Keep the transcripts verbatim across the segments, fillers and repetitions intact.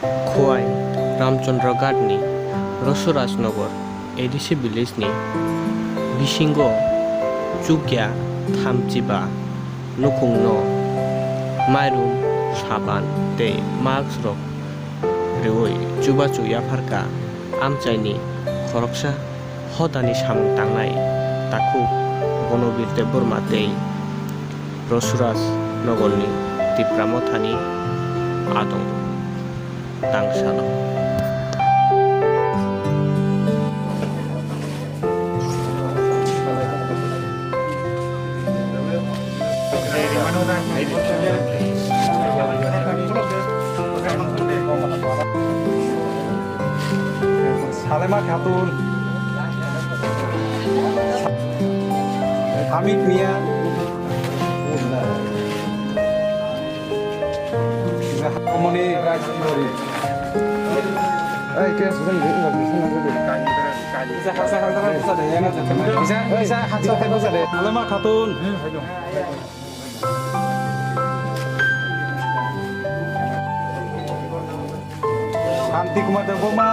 Khowai Ramchandra Ghat ni Rosuraj Nagar A D C village ni bisingo chukya thamchiba nukhungno mairum, saban tei mask rok rwui chubachu yapharkha amchaini khoroksa hodani samung tangnai takhuk Bonobir Debbarma tei Rosuraj Nagarni Tipra Mothani adong tangsalo. Salema Khatun, Hamid Mia, Moni, Salema Khatun. Santi Kumar Debbarma.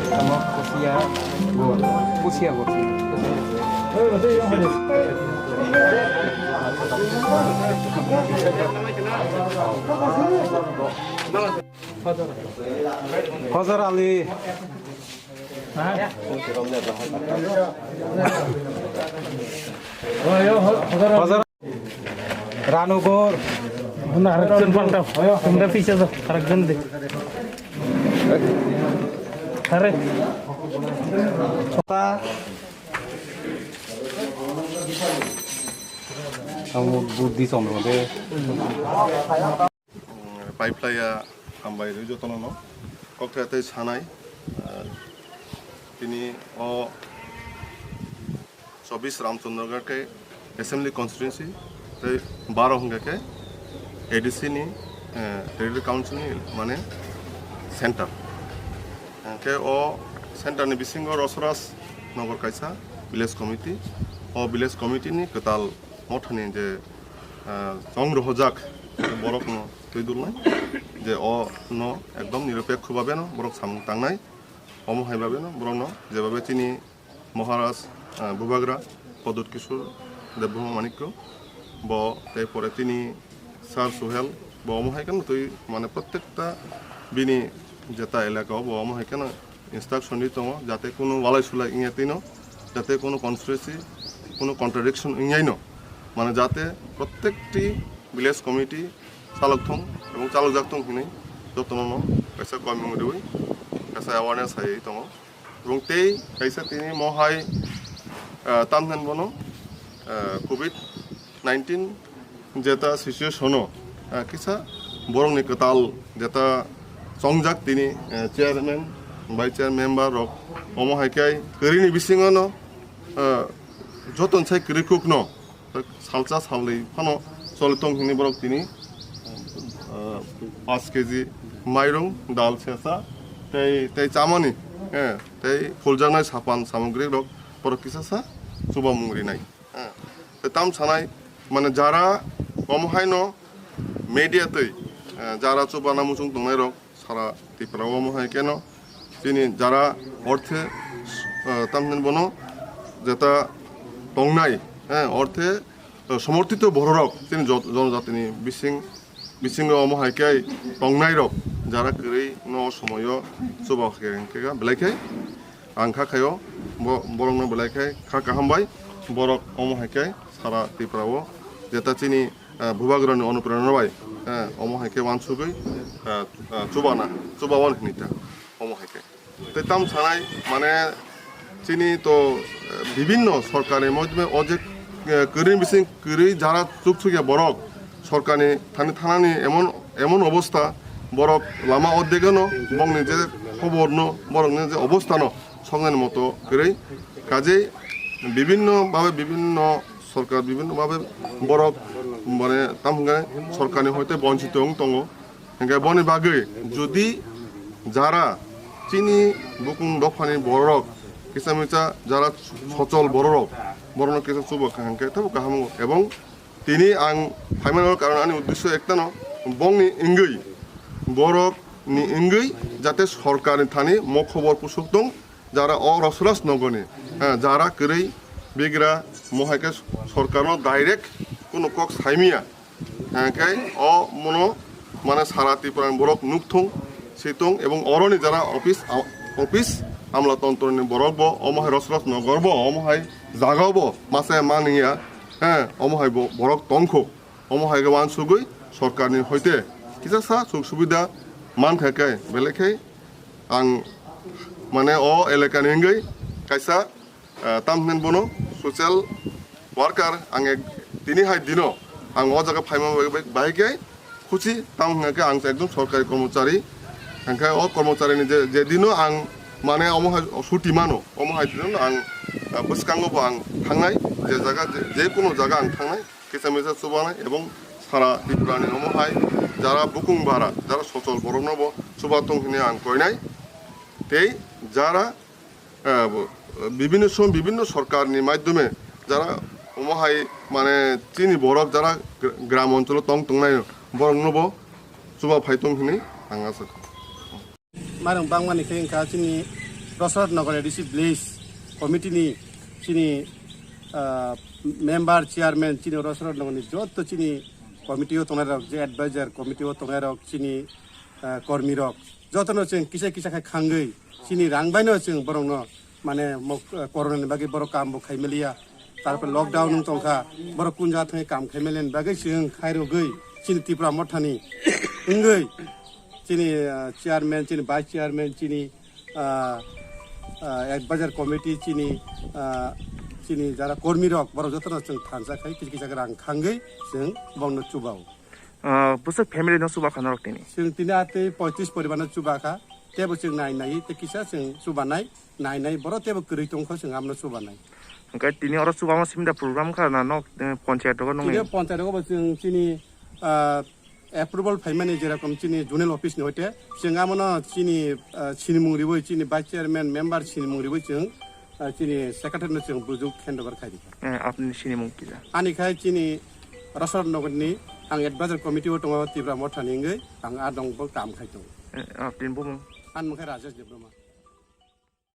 Tamo kusiya, kusiya, kusiya. Khozor Ali. Khozor Ranubor. Bunda harakjon paltao. Bunda piche jo, harakjon de. Hare. Amo buddhi chondro de. Paiphlaiya hambai rwi jotono no. Kokthai tei sanai, ah, tini o chobbish Ramchandra Ghat khe Assembly Constituency tei baro hwnkha khe A D C ni, eh, Territorial Council ni mane center. Hwnkhe o center ni bisingo Rosoraj Nagar kaisa village committee. O village committee ni kwtal mothani je, ah, chong rohojak borokno twi dulnai je o no ekdom niropekho bhabe no borok samung tangnai. Omo hai bhabe no borok no je bhabe chini Maharaj, ah, Bubagra Pradyut Kishore Debbarma Manikya bo tei pore chini Sir Suhel bo omo hai kheno twi mane prottekta bini jeta elaka o bo omo hai kheno instruction di tongo, jate kunu walai sulai wngya tino, jate kunu conspiracy, kunu contradiction wngyaino, mane jate prottekti village committee chalok thung ebong chalokjak thung hinwi jotono no kaisa koimung riwi kaisa awareness hai tongo. Ebong tei kaisa tini mohai, ah, tamnen bono, ah, covid nineteen jeta situation o, ah, kisa borokni kwtal jeta chongjak tini, ah, chairman, vice chair member rok omo hai khe kwrwini bisingo no, ah, joton sai kwrwi kuk no salsa salnwi phano choli tong hini borok tini, ah, paanch K G mairung, dal sesa tei, tei chamani, eh, tei phuljaknai sapan samogri rok borok kisa sa chubamung rinai. Ah, tei tam sanai, mane, jara omo haino media twi, ah, jara chubana muchung tongnai rok sara Tripura o omo hai keno chini jara orthe, ah, tamni bono jeta tongnai, eh, orthe, ah, somorthito bororok chini jot-, jonojatini bising, bisingo omo hai khe tongnai rok jara kwrwi no somoyo chuba khe belai khe. Ang kha khaio, bo-, borokno belai khe kha kaham bai, borok omo hai khe sara Tripura o jeta chini, eh, Bubagrani onuprerona bai, eh, omo hai khe uansugwi, eh, eh, chubana, chubawan hinwi ta omo hai khe. Tei tam sanai, mane, chini to, eh, bibinno sorkarni modhyome o je, eh, kwrwi bising kwrwi jara chuk chukya borok, sorkarni thani thanani emon, emon obostha, borok lama ordegano bongni je Khobor no, borok ni je obostha no soknani moto kwrwi. Kajei bibinno babe, bibinno sorkar, bibinno babe borok mane tam hwnkhe sorkar ni hoite bonchito wng tongo. Hingke boni bagwi jodi jara chini bukung dophani bororok kisa misa jara sochol bororok borokno kisa chuba kha hingke tabo kaham wng. Ebong tini ang phaimani karon ani uddesyo ektano bongni wngwi borok ni wngwi jate sorkar ni thani mo khobor pusuk tong jara o Rosraj nogoni, eh, jara kwrwi bigra mo hai khe sorkar no direct kuno kok saimiya. Hingke o mono mane sara Tripura ni borok nukthung, sitong ebong oroni jara office, a-, office amla tontro ni borok bo omo hai Rosraj nogor bo omo hai jaga bo masa mani ya, he, omo hai bo borok tongkho, omo hai khe wansugwi sorkar ni hoite kisa sa suk subida mankha khe belai khe ang mane o elaka ni wngwi kaisa ah, tam hwnwi bono social worker ang ek tini hai dino ang o jaga phaima bai, bai, bai khe khusi tam hwnka khe ang ekjon sorkari kormochari hwnka o kormochari ni je, je dino ang mane omo hai suti mano omo hai dino ang ah, bwskango bo ang thangnai je jaga je, je kuno jaga ang thangnai kisa misa chubanai ebong sara Tripura ni omo hai jara bukung bara jara sochol borok no bo chuba tong hwnwi ang koinai tei jara eh, bo, bibhinno som-, bibhinno sorkarni maidhyome jara omo hai mane chini borok jara gra-, gram oncholo tong tongnai borokno bo chuba phai tong hwnwi ang asa kha. Marang bangmani khe wngkha chini Rosrot Nagar A D C village committee ni chini, ah, member, chairman, chini Rosrot Nagar ni joto chini committee o tongnai rok, je advisor committee o tongnai rok, chini, ah, kormi rok, jotono chwng kisa kisa khai khangwi chini rang baino chwng borokno mane mo-, corona ni bagwi borok kam bo khai maliya. Tarpore lockdown wng tongkha, borok kun jaga thangwi kam khai maliya ni bagwi chwng khairogwi chini Tipra Mothani wngwi chini, ah, chairman, chini vice chairman, chini, ah, ah, advisor committee, chini, ah, chini jara kormi rok borok jotono chwng thansa khai kisa kisa rang khangwi chwng bongno chubao. Ah, bwswk family no chuba kha norok tini? Chwng tini atwi poitrish poribar no chuba kha. Tebo chwng nai nai tei kisa chwng chuba nai, nai nai borok tebo kwrwi tong kho chwng amno chuba nai. Hwnkhe tini oro chubama simi da program kha na nok, eh, ponchayat rogo nungni? Tini ponchayat rogo bo chwng chini, ah, approval phaimani jerokom chini zonal office ni hoite chwng amono chini, ah, sinimung riwi chini vice chairman member sinimung riwi chwng ah, chini secretary no chwng bujuk handover khai di kha. Eh, apni sinimung kisa? Ani khai chini Rosor Nagar ni ang advisor committee o tongo Tipra Motha ni wngwi ang a dong bo kam khai tongo. Eh, apni bumung? Ani mung khai Rajesh Debbarma.